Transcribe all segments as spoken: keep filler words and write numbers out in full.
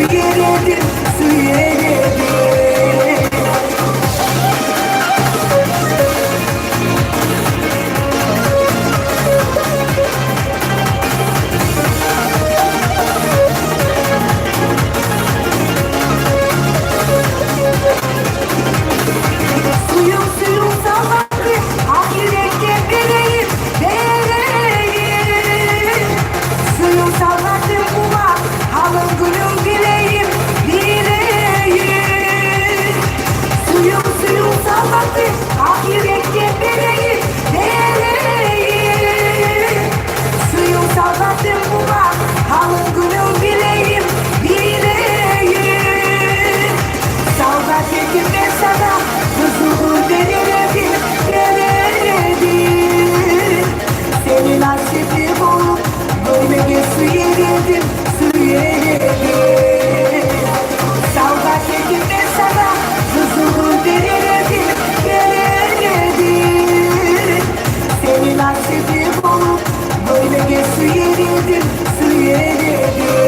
сюер эдим, сюер эдим. Сююв, сююв савгъаты, акъ юрекден берейим, берейим. Сююв савгъатым була, гьалын гюнюн билейим, билейим. Сююв, сююв савгъаты, акъ юрекден берейим, берейим. Сююв савгъатым була, гьалын гюнюн билейим, билейим. Савгъат этип мен сагъа къызгъылт берер эдим, берер эдим. Сени насипли болуп гёрмеге сюер эдим, сюер эдим. Савгъат этип мен сагъа къызгъылт берер эдим, берер эдим. Сени насипли болуп гёрмеге сюер эдим, сюер эдим.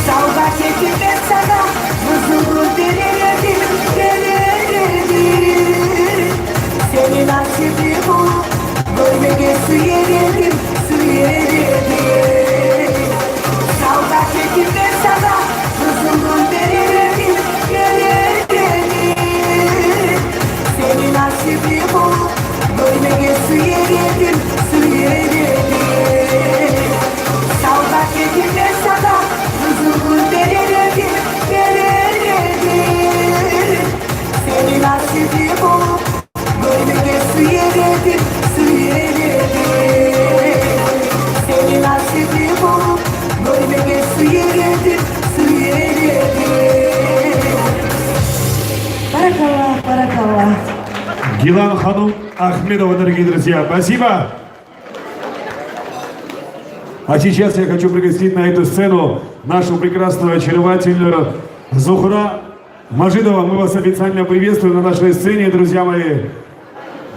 Савгъат этип мен сагъа къызгъылт берер эдим, берер эдим. Сени насипли болуп гёрмеге сюер эдим, сюер эдим. Савгъат этип мен сагъа къызгъылт берер эдим, берер эдим. Сени насипли болуп гёрмеге сюер эдим, сюер эдим. Савгъат этип мен сагъа къызгъылт берер эдим, берер эдим. Сени насипли болуп гёрмеге сюер эдим, сюер эдим. Сени насипли болуп гёрмеге сюер эдим, сюер эдим. Баракалла, баракалла. Гилан ханум Ахмедова, дорогие друзья. Спасибо. А сейчас я хочу пригласить на эту сцену нашу прекрасную, очаровательную Зухра Мажидова. Мы вас официально приветствуем на нашей сцене, друзья мои.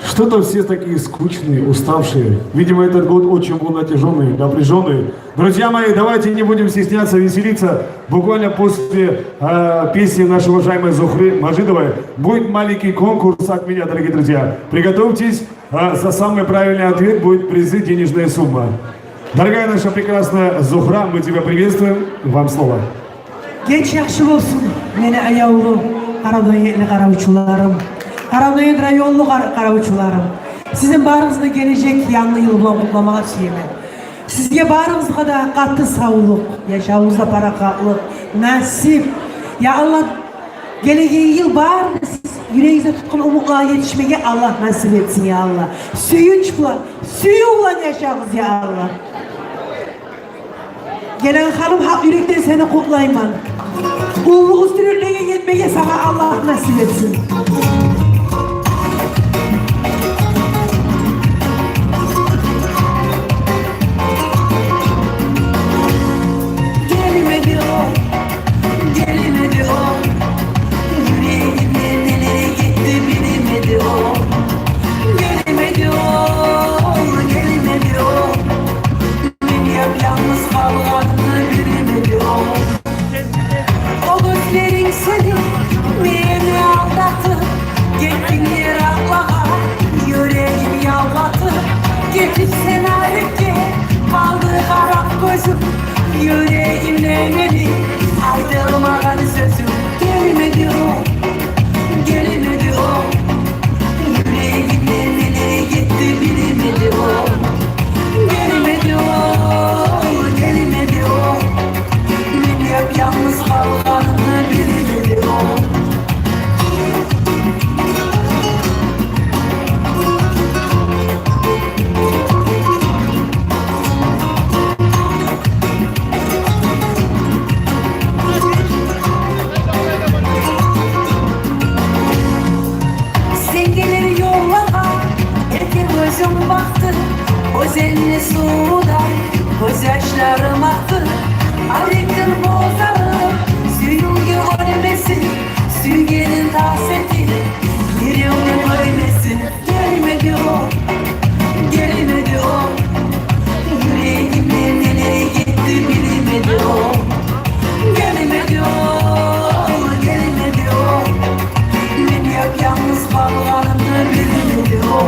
Что-то все такие скучные, уставшие. Видимо, этот год очень был натяжённый, напряжённый. Друзья мои, давайте не будем стесняться, веселиться. Буквально после, э, песни нашей уважаемой Зухры Мажидовой будет маленький конкурс от меня, дорогие друзья. Приготовьтесь. А за самый правильный ответ будет призы, денежная сумма. Дорогая наша прекрасная Зухра, мы тебя приветствуем. Вам слово. Геч яхшы болсун, мени аявлу Къарадоюн къаравчуларым, Къарадоюн районлу къар-, къаравчуларым. Сизин барыгъызны гележек янгы йыл булан къутламагъа сюемен. Сизге барыгъызгъа да къатты савлукъ, яшавугъузда паракъатлыкъ, насип. Я Аллагь, гелеген йыл бары да сиз юрегигизде тутгъан умутлагъа етишмеге Аллагь насип этсин, я Аллагь. Сююнч булан, сююв булан яшагъыз, я Аллагь. Гелен ханум, гьакъ юрекден сени къутлайман. Уллу уьстюнлюклеге етмеге сагъа Аллагь насип этсин. Гелмеди о, гелмеди о, юрегимден нелер гетди, билмеди о. Гелмеди о, гелмеди о. Мен яп-янгыз къалгъанны билмеди о. О гёзлеринг сени мени алдатып, Сени сувдай гёзьяшларым акъды, арекден бозарып, сюювге оьлмесин, сюйгенин тас этип, биревде гёрмесин. Гелмеди о, гелмеди о, юрегимден нелер гетди, билмеди о. Гелмеди о, гелмеди о, мен яп-янгыз къалгъанымны билмеди о.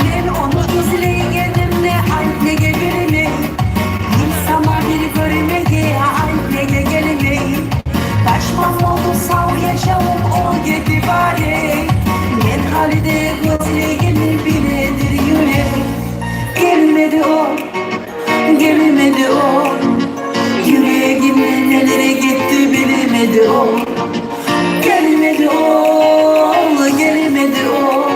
Мен ону излейгенимни айт неге билмей, бир сама бир гёрмеге айт неге гелмей. Пашман болдум сав яшавум, о гетип барып. Мен гьали де гёзлегенни биледир юрек. Гелмеди о, гелмеди о, юрегимден нелер гетди, билмеди о. Гелмеди о, гелмеди о,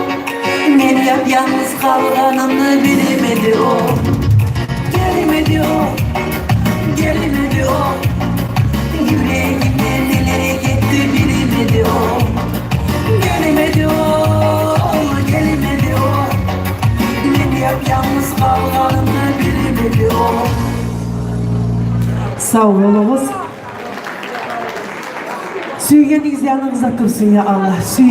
мен яп-янгыз къалгъанымны билмеди о. Гелмеди о, гелмеди о, юрегимден нелер гетди, билмеди о. Гелмеди о, гелмеди о, мен яп-янгыз къалгъанымны билмеди о. Сав болугъуз. Сюйгенигиз янынызда турсун, я Аллагь. Сюйгенигиз